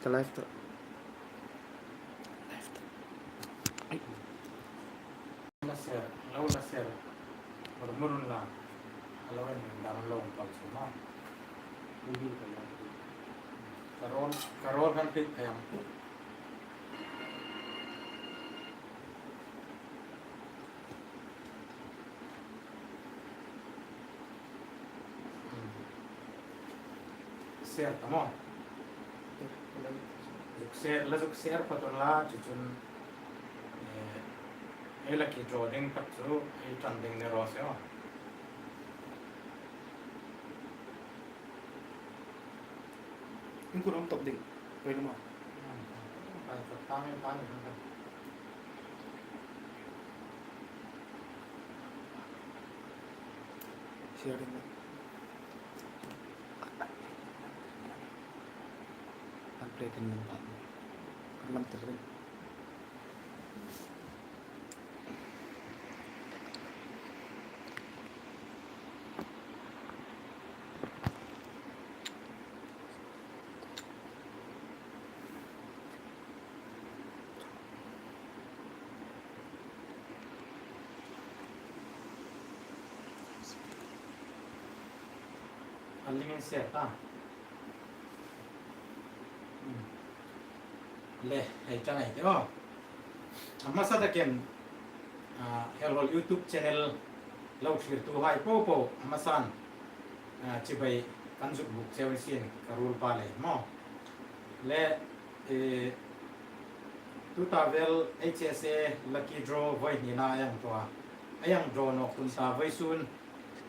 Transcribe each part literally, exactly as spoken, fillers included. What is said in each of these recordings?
Live to. Live to. Ai. La share, lo la share. Mur murun la. Alo en dam lo pal suma. Karol, Karol kan pik kayam. Share ta maw. Zuk share, la zuk share phawt unla, chu chun, eh, ei lucky draw ding tak chu ei ṭan ding ni raw se aw. Inkut am top ding. Koi lama. Pai, pai, pai, pai, pai. Share ding. An play kan man pan. Kan man ter ding. An link in share ta. Le, hei ṭang ei tih aw. A hmasa takin, ah, Helhol YouTube channel lo thlirtuhai popo, a hmasan, ah, chibai kan zuk buk cheu ni sien ka ruolpa le maw. Le, eh, tuta vel H S A lucky draw voi hnina ei hang thaw a. Ei hang draw nawk tum ta vawisun,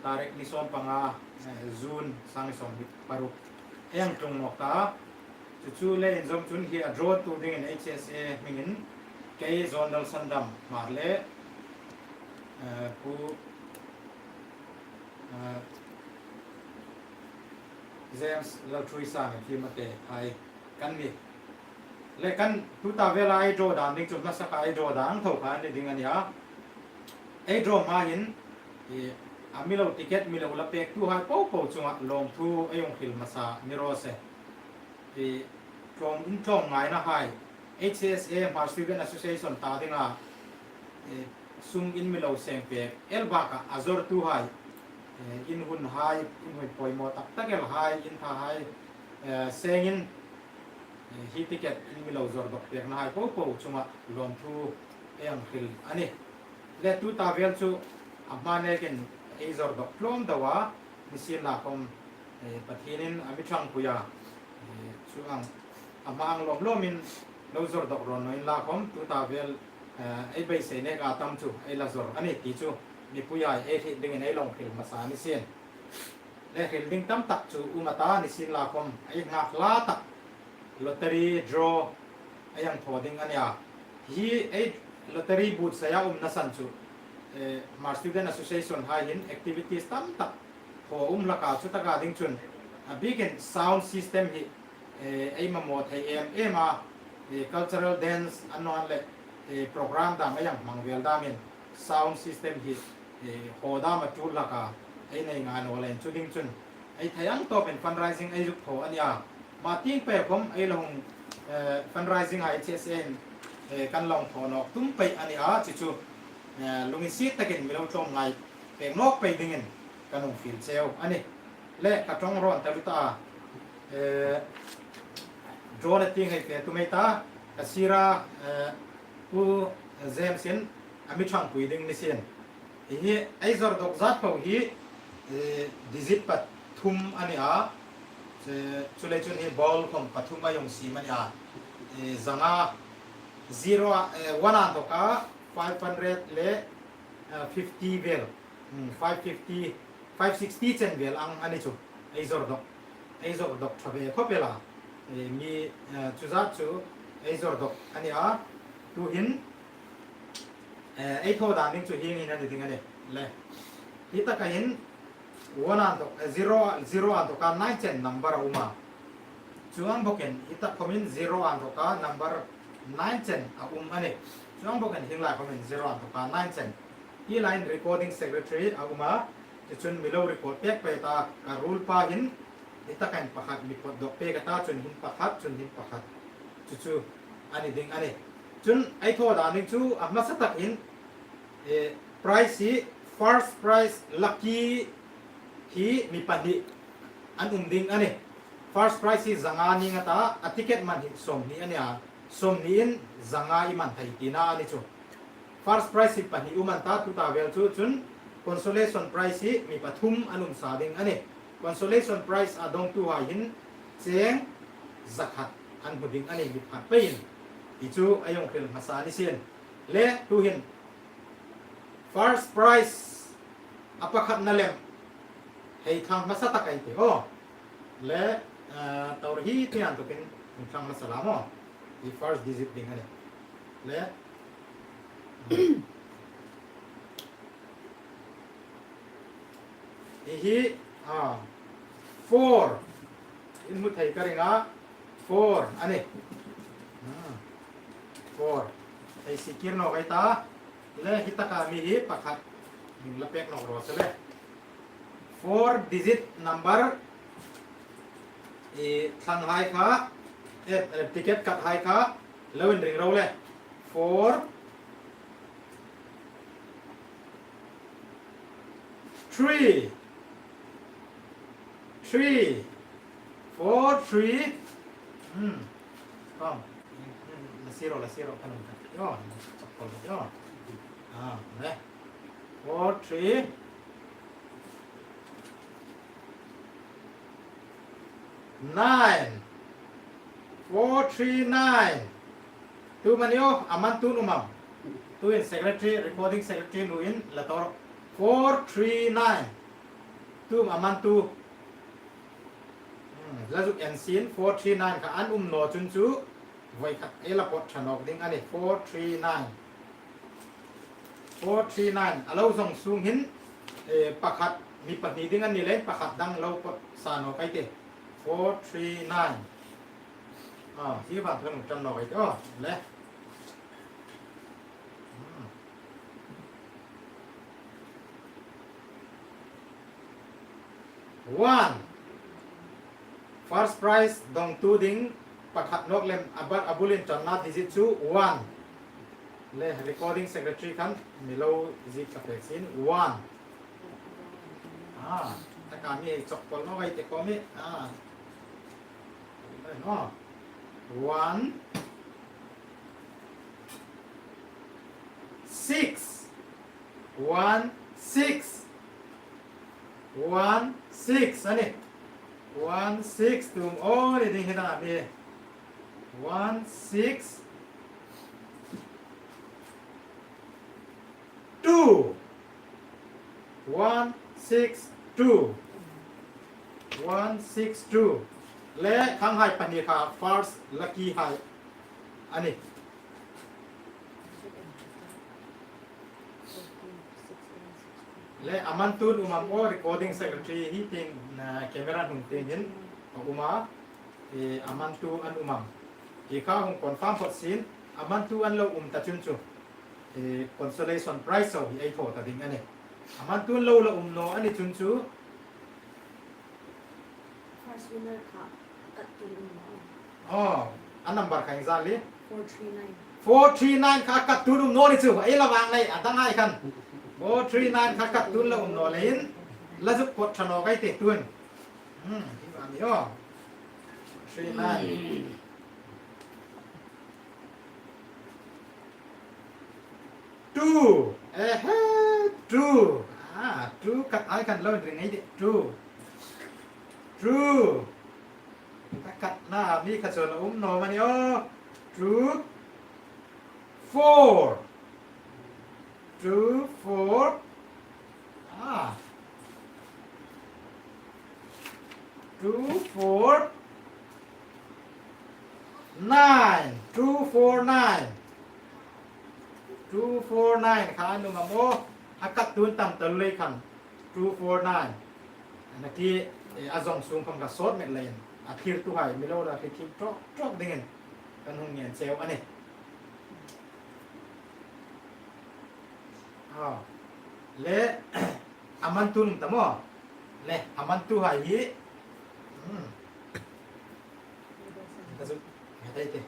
tarik ni sawm panga, eh, June, sang ni sawmhni paruk. Ei hang tlung nawk ta. Chu chu le inzawm chun hi a draw tu dingin H S A hmingin kei Zonal Sandam Hmar le, eh, Pu, eh, James Lalthuisang Thimate hai kan ni. Le kan tuta vela ei draw dan ding chu hmasa kha ei draw dan thaw kha ni ding a nih a. Ei draw hma hin, eh, a mi lo ticket mi lo la pektuhai popo chunga lawmthu ei hung hril hmasa ni raw se. Eh, tlawm in tlawmngaina hai, H S A Hmar Student Association ta dinga, eh, sum in mi lo seng pek el baka a zawrtuhai, eh, in hunhai, in hun poimaw tak tak el hai, in tha hai, eh, sengin, eh, hi ticket in mi lo zawr dawk pekna hai popo chunga lawmthu ei hang hril a nih. Le tuta vel chu a hma nekin ei zawr dawk tlawm deu a, nisienlakhawm, eh, Pathienin a mi ṭhangpui a, eh, chuong ang a hma ang lawm lawmin lo zawr dawk rawn naw inla khawm, tuta vel, eh, ei beisei neka tam chu ei la zawr a nih ti chu mipuihai ei hriet dingin ei lo hril hmasa ni sien. Le hril ding tam tak chu um a ta, nisienlakhawm ei nghak hla tak lottery draw ei hang thaw ding a nih a. Hi ei lottery buotsai a umna san chu, eh, Hmar Student Association hai hin activities tam tak thaw um hlak a, chu taka ding chun a bikin sound system hi, eh, ei mamaw thei em em a, eh, cultural dance a ni naw leh, eh, program dang ei hang hmang vel dangin sound system hi, eh, haw dam a tul hlak a, ei nei ngai naw leiin chu ding chun ei thei ang tawpin fundraising ei zuk thaw a nih a. Hma tieng pei khawm ei lo hung, eh, fundraising a H S A in, eh, kan lo hung thaw nawk tum pei a nih a, chu chu, eh, lunginsiet takin mi lo tlawmngai pek nawk pei dingin kan hung fiel cheu a nih. Le ka ṭawng rawn ta lut a, eh, draw-a tieng hei fe tum ei ta, ka sira, eh, Pu James-in a mi ṭhangpui ding ni sien. Hi ei zawr dawk zat po hi, eh, digit pathum a nih a. Chu, chuleiin chun hi ball khawm pathum a hung siem a nih a. Eh, zanga zero a, eh, one a inthawka five hundred le, eh, fifty vel. Hmm, five fifty, five sixty chen vel ang a ni chu. Ei zawr dawk, ei zawr dawk ṭha ve khawp el a. Eh, mi, eh, chu zat chu ei zawr dawk a nih a. Tuhin, eh, ei thaw dan ding chu hieng hin a ni ding a nih. Le, hi taka hin one a inthawk, eh, zero, zero a inthawka nine chen number a um a. Chuong bawkin hi tak khawmin zero a inthawka number nine chen a um a nih. Chuong bawkin hieng lai khawmin zero a inthawka nine chen. Hi laiin recording secretary a um a. Chu chun mi lo record pek pei ta, ka ruolpa hin hi takin pakhat mi pawt dawk pek a ta, chun hin pakhat, chun hin pakhat. chu chu a ni ding a nih. Chun ei thaw dan ding chu a hmasa takin, eh, prize hi first prize lucky hi mi pahni an um ding a nih. First prize hi zanga ni nga ta, a ticket man hi sawmhni a nih a, sawmhni in zanga i man thei tina a ni chu. First prize hi pahni um an ta, tuta vel chu chun consolation prize hi mi pathum an um sa ding a nih. Consolation prize a dawngtuhai hin cheng zakhat an hmu ding a nih, mi pakhat peiin. Ti chu a hung hril hmasa ni sien. Le tuhin first prize a pakhatna lem hei thlang hmasa tak ei tih. Oh. Le, eh, tur hi tiang tukin thlang hmasa la maw. Hi first digit ding a nih. Le. Hi hi, ah, four. In hmu thei ka ring a, four a nih. Ah, four. Ei sie kir nawk ei ta. Le hi taka mi hi pakhat. Min la pek nawk ro se le. Four digit number. I thlang hai kha, eh, eh, ticket kat hai kha, lo inring ro le. Four, three, three, four, three. Hmm. Come. Hmm, la siro, la siro, kan, kan. Yo, chapol, yo. Ah, le. Four, three. Nine. Four three nine. Tu mani o, a man tu nu mam. Tuin secretary, recording secretary nuin la tor. Four three nine. Tu a man tu. Hmm, la zuk en sien, four three nine kha an um naw chun chu. Voi khat ei la pawt ṭha nawk ding a nih, four three nine. Four three nine. A lo zawng sung hin, eh, pakhat, mi pahni ding a ni leiin pakhat dang lo pawt sa nawk ei tih. Four three nine. Ah, hi vang kan ṭan nawk ei tih. Oh, le. Hmm. One. First prize dawngtu ding pakhat nawk lem a ba-, a bulin ṭanna digit chu one. Le recording secretary khan mi lo ziek ka pek sien, one. Ah, taka mi hei chok pol nawk ei tih ko mi. Ah. No. One. Six. One six. One six a nih. One six tu um aw ni ding hi ta mi. One six. Two. One six two. One six two. Le khang hai pahni kha first lucky hai a nih. Le a man tu an um am aw, recording secretary hi tieng, na, camera hnung tieng hin a um a, eh, a man tu an um am. Hi kha hung confirm phawt sien, a man tu an lo um ta chun chu, eh, consolation prize so hi ei thaw ta ding a nih. A man tu an lo la um naw a ni chun chu, First winner kha kat tu um naw. Oh, a number kha ieng zat li? Four three nine. Four three nine kha kat tu um naw ni chu. Ei la vang nei, a dang hai khan. Four three nine kha kat tu la um naw leiin. La zuk pawt ṭha nawk ei tih tuin. Hmm, hi va mi, oh. Three nine. Two. Ehe, two. Ah, two kat ai kan lo ring ei tih. Two. Two. Ka kat na mi kha chu la um naw am a ni aw. Two. Four. Two, four. Ah. Two, four, nine. Two, four, nine. Two, four, nine. Kha an um am aw. A kat tu tam ta lei khan. Two, four, nine. Ana ti, eh, a zawng sung khom ka sawt met leiin. A thirtuhai mi lo la thir thim ṭawk ṭawk dingin. Kan hung ngen cheu a nih. Ah. Le, a man tu an um ta maw. Le, a man tuhai hi. Hmm. Ka zuk, ka thei te.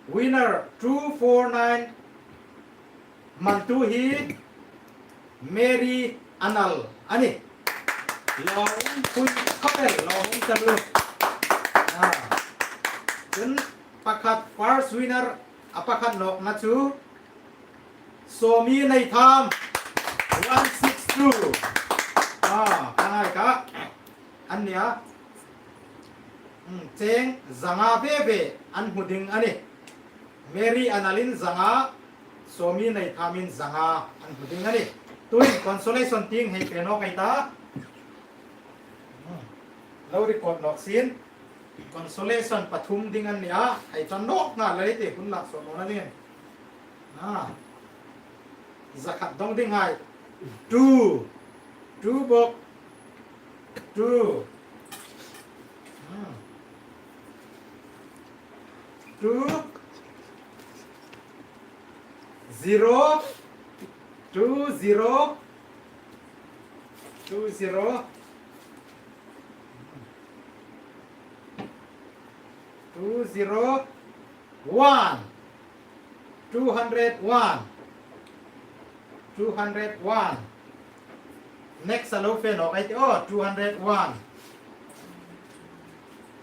Winner two four nine hmangtu hi Mary Anal a nih. Lawm pui khawp el, lawm um ta lu. Ah. Chun pakhat first winner a pakhat nawkna chu Sawmi Neitham, one six two. Ah, ka ngai ka. An nia. Hmm, cheng zanga ve ve an hmu ding a nih. Mary Analin zanga, Sawmi Neithamin zanga an hmu ding a nih. Tuhin consolation tieng hei pe nawk ei ta. Hmm. Lo record nawk sin. Consolation pathum ding an nia. Hei chang nawk nghal lei te hun lak sawt naw ning. Ah. Zakhat dong ding hai. Two. Two bawk. Two. Hmm. Two. Zero. Two zero. Two zero. Two zero. One. Two hundred one. Two hundred one. Next a lo fe nawk ei ti, oh, two hundred one.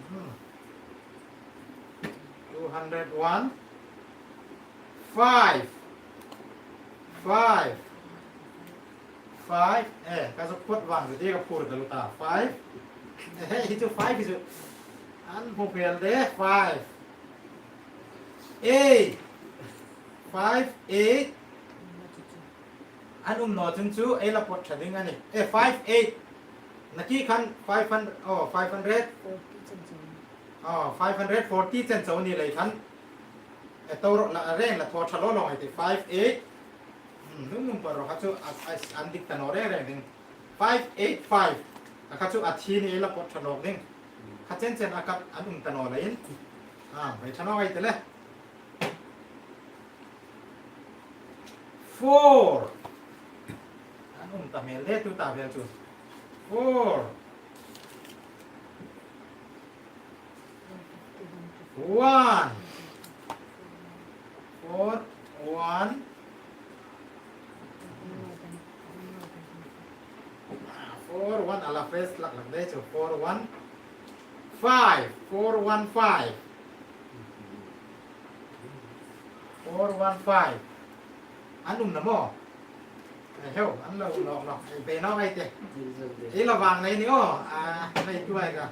Hmm. Two hundred one. Five. Five. Five. Eh, ka zuk phawt vang zuk ti ka phur ka lu ta. Five. Eh, hi chu five hi chu. An hmu fel de. Five. Eight. Five, eight. An um naw chun chu ei la pawt ṭha ding a nih. Eh, five, eight. Naki khan five hundred, oh, five hundred. Oh, five hundred forty chen chau ni lei khan. Eh, to ro la, reng la thaw ṭha lo lo ngai ti. Five, eight. Hmm, nung nung pa ro kha chu a, a, an dik ta naw reng reng ding. Five eight five. A kha chu a thi ni la pawt ṭha nawk ding. Kha chen chen a khat an um ta naw leiin. Ah, vai ṭha naw ei ti le. Four. An um ta hmel de tu ta vel chu. Four. One. Four, one. Four, one, a la first lak lak de chu. Four, one, five. Four, one, five. Four, one, five. An um naw maw? Ei, heu, an lo nawk nawk. Ei, bei nawk ei ti. Ei la vang nei ni aw. A, nei tu ai ka.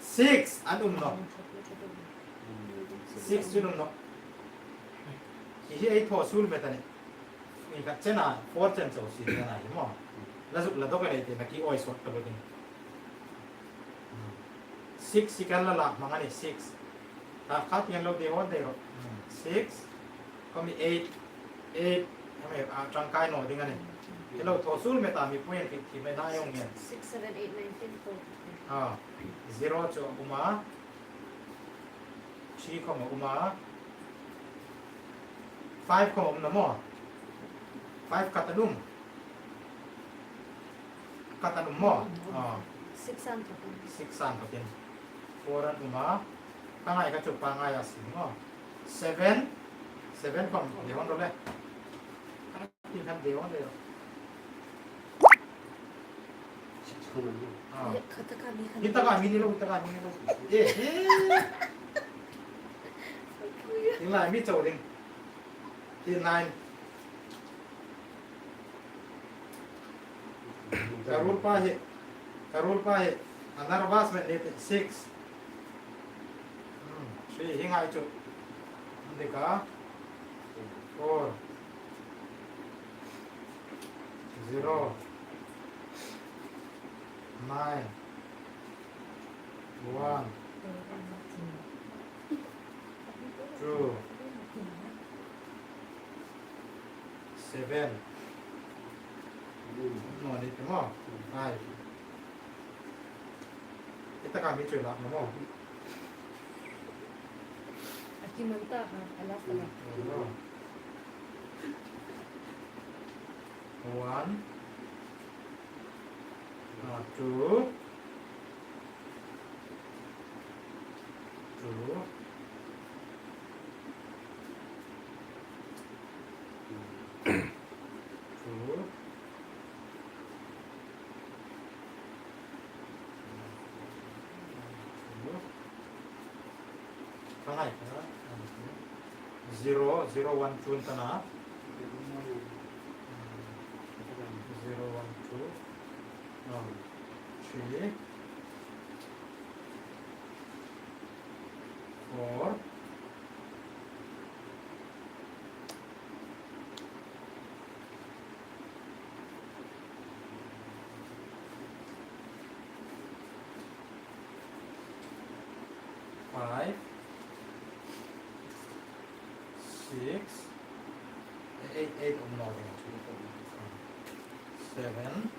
Six, an um naw. Six chu um naw. Hi hi ei thaw suol met a nih. Ni khat chena, four chen chau si chena hi maw. La zuk la dawk a lei ti, naki awi sawt ta lo ding. Six hi kan la lak hmang a nih, six. Ta khat hian lo dei hawn dei rawh. Six. Khawmi eight. Eight. Hemi a ṭangkai naw ding a nih. Hi lo thaw suol met a, mi point fifty mai na yong ngen. Six, seven, eight, nine, ten, twelve, thirteen. Ah, zero chu a um a. Three khawm a um a. Five khawm a um naw maw? Five khat an um. Khat an um maw? Ah. Six an khat an. Six an khat in. Four an um a. Ka ngai kha chu pangngai a sin maw? Seven. Seven khawm dei hawn rawh le. Ti khan dei hawn le. Ah. Kha taka mi khan. Hi taka mi ni lo, hi taka mi ni lo. Eh, eh. Hi lai mi chau ding. Hi nine. Ka ruolpa hi, ka ruolpa hi, a nervous met ni ti, six. Hmm, three hi ngai chu. An dik a. Four. Zero. Nine. One. Two. Seven. Naw ni ti maw? Five. Hi taka mi chu la naw maw? A ki man ta ha, a last la. One. Ah, two. Two. Hai, zero, zero one two an ta a. Zero one two, um, three, four, five, six, eight, eight, um, no, seven,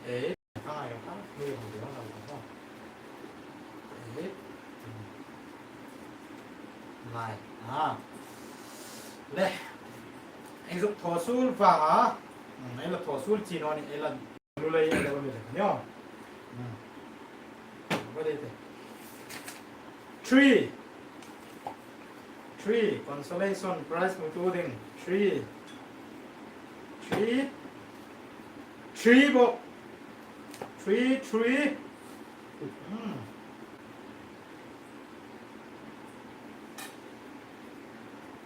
eight. Eight, nine. Ah. Le. Ei zuk thaw suol vang a. Hmm, ei la thaw suol chin a nih, ei la lu lei ei la lu lei ni o. Hmm. What is it? Three. Three. Consolation prize hmu tu ding. Three. Three. Three bok. Three, three. Hmm.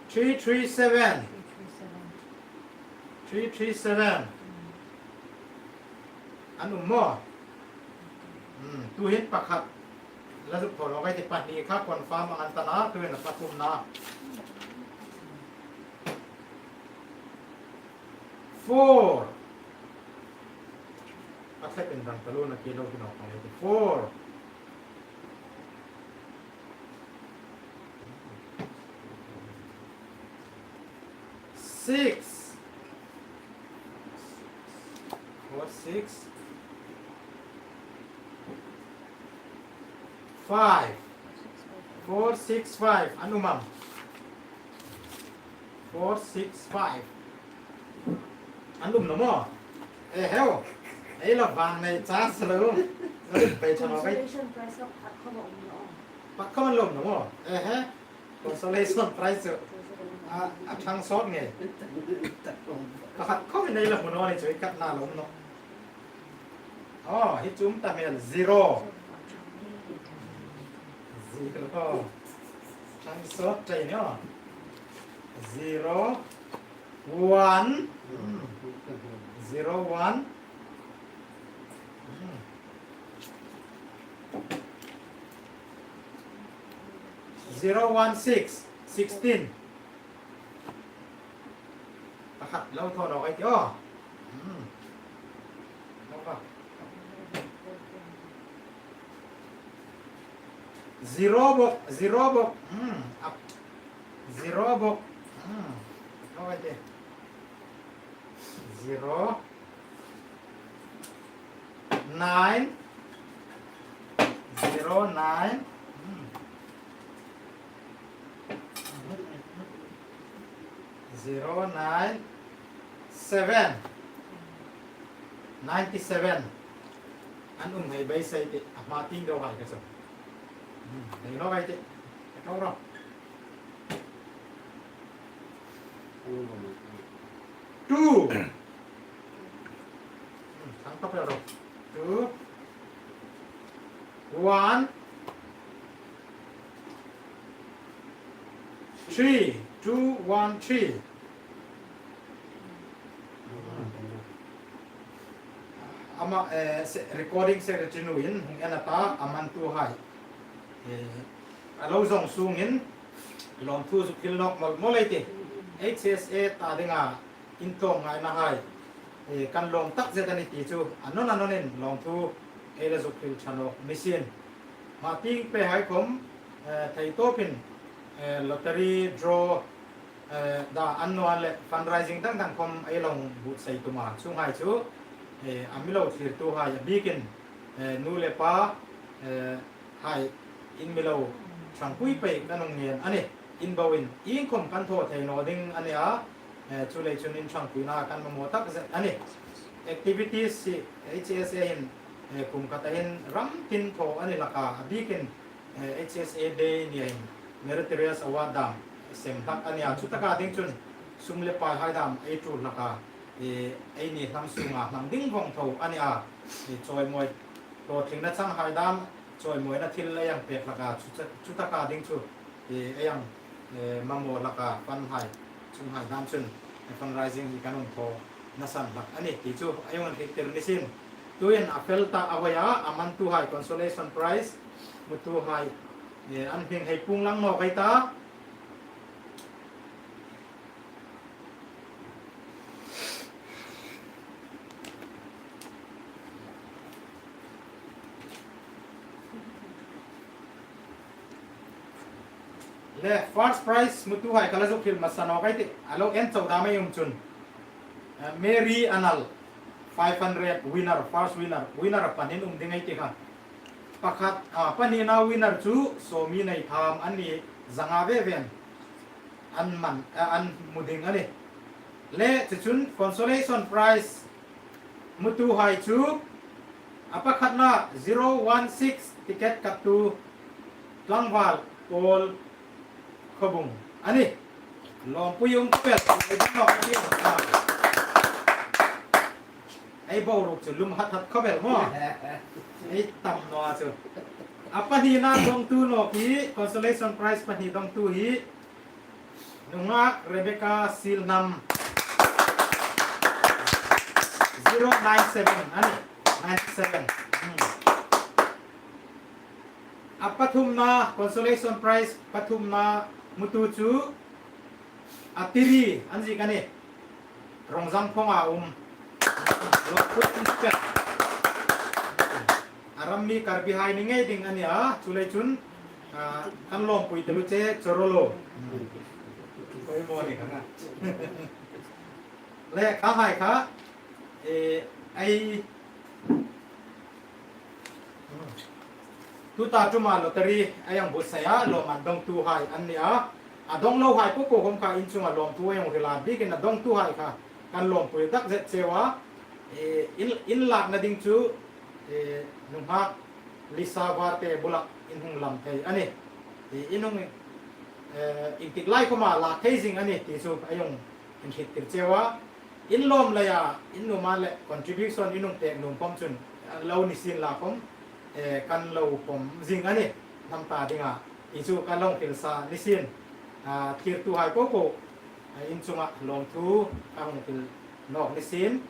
Three three seven. Three three seven. Three three seven. Mm. An um maw? Mm, tuhin pakhat la zuk thaw nawk ei tih, pahni kha confirm ang an ta a, tuhin a pathumna. Four. A thlapin rang taluo, a ki lo hi nawk ang ei tih. Four. Six. Four, six. Five. Four, six, five. An um am? Four, six, five. An um naw maw? Eh, heu. Ei la vang nei chance lo. Ei pei chang lo ei. Consolation prize kha pakhat khom a um naw. Pakhat khom an lo um naw maw? Eh, he. Consolation prize chu. A, a thang sawt ngei. Pakhat khomin ei la hmu naw ni chu, ei kat na lo um naw. Oh, hi chu um ta hmel, zero. Zero. Thang sawt tei ni o. Zero, one. Hmm. Zero, one. Hmm. Zero, one, six. Sixteen. Pakhat lo thaw nawk ei tih. Oh. Hmm. Nawk a. Zero bok, zero bok. Hmm. Up. Zero bok. Hmm. Nawk ei tih. Zero. Nine. Zero nine. Hmm. Zero nine. Seven. Ninety seven. An um hei beisei ei tih, a hma tieng deu hai ka chu. Hmm, nei nawk ei tih. Ka thaw ro. Two. Hmm, thang tawp ro. Two. One. Three. Two, one, three. Ama, eh, se-, recording secretary nuin hung en a ta, a man tuhai. Eh, a lo zawng sungin lawmthu zuk hril nawk mawl mawl ei tih. H S A ta dinga intlawmngaina hai, eh, kan lawm takzet a nih ti chu a nawn a nawnin lawmthu ei la zuk hril ṭha nawk ni sien. Hma tieng pei hai khom, eh, thei tawpin, eh, lottery draw, eh, da an naw le fundraising dang dang khom ei lo buotsai tum a, chuonghai chu, eh, a mi lo thlirtuhai a bikin, eh, nu le pa, eh, hai in mi lo ṭhangpui pei kan hung ngen a nih. In boin iengkhom kan thaw thei naw ding a nih a, eh, chuleiin chun in ṭhangpuina kan mamaw takzet a nih. Activities hi H S A hin, eh, kum khata hin ram tin thaw a ni hlak a, a bikin, eh, H S A Day ni hin Meritorious Award dam sem hlak a nih a, chutaka ding chun sum le pai hai dam ei ṭul hlak a, eh, eini hnam sunga hmang ding vawng tho a nih a, eh, chawimawi hlawtlingna chang hai dam, chawimawina thil ei hang pek hlak a, chu, chutaka ding chu E, ei ang, e, mamaw hlaka fund hai, chuonghai dam chun, e, fundraising hi kan um thaw nasan hlak a nih ti chu ei hung hriettir ni sin. Tuhin a fel ta a vawi a, a mantuhai consolation prize hmutuhai, e, an hming hei puong lang nawk ei ta. Le first prize hmutuhai ka la zuk hril hmasa nawk ei tih. A lo en chau dam ei um chun. Eh, Mary Anal, five hundred winner, first winner, winner a pahni um ding ei tih kha. Pakhat, ah, pahnina winner chu Sawmi Neitham an ni zanga ve ven. An man, eh, an hmu ding a nih. Le, chu chun consolation prize hmutuhai chu a pakhatna zero one six ticket kattu Tlangval Paul Khawbung a nih. Lawmpui um khawp el, ei boruok chu lum hat hat khawp el maw. Ei tam naw a chu. A pahnina dongtu nawk hi, consolation prize pahni dongtu hi, Nunghak Rebecca Silhnam. Zero nine seven, a nih, nine seven. Hmm. A pathumna, consolation prize pathumna hmutu chu, a Tiri, an ziek a nih. Rongzang Phonga um. A ram mi Karbi hai ni ngei ding a nih a, chuleiin chun, ah, kan lawmpui taluo che, chorolo. Poimaw ni kha. Le, kha hai kha, eh, ei, tuta ṭuma lottery ei hang buotsai a, lawmman dongtuhai an nih a. A dong lohai po po khom kha in chunga lawmthu ei hang hril a, biekin a dongtuhai kha kan lawmpui tak zet cheu a. Eh, in, in lakna ding chu, eh, nunghak Lisa Varte bula in hung lam thei a nih. Eh, in hung, eh, iengtik lai khoma lak thei zing a nih ti chu ei hang inhriettir cheu a. In lawm leia, in nuom le contribution in hung pek nuom khom chun, eh, lo ni sien la khom, eh, kan lo pawm zing a nih, hnam ta dinga. Ti chu ka lo hril sa ni sien, ah, thlirtuhai po po, ah, in chunga lawmthu ka hung hril nawk ni sien,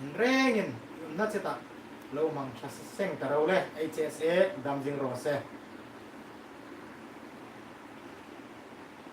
in rengin, umna cheta lo mang ṭha seng ta ro le, H S A dam zing raw se.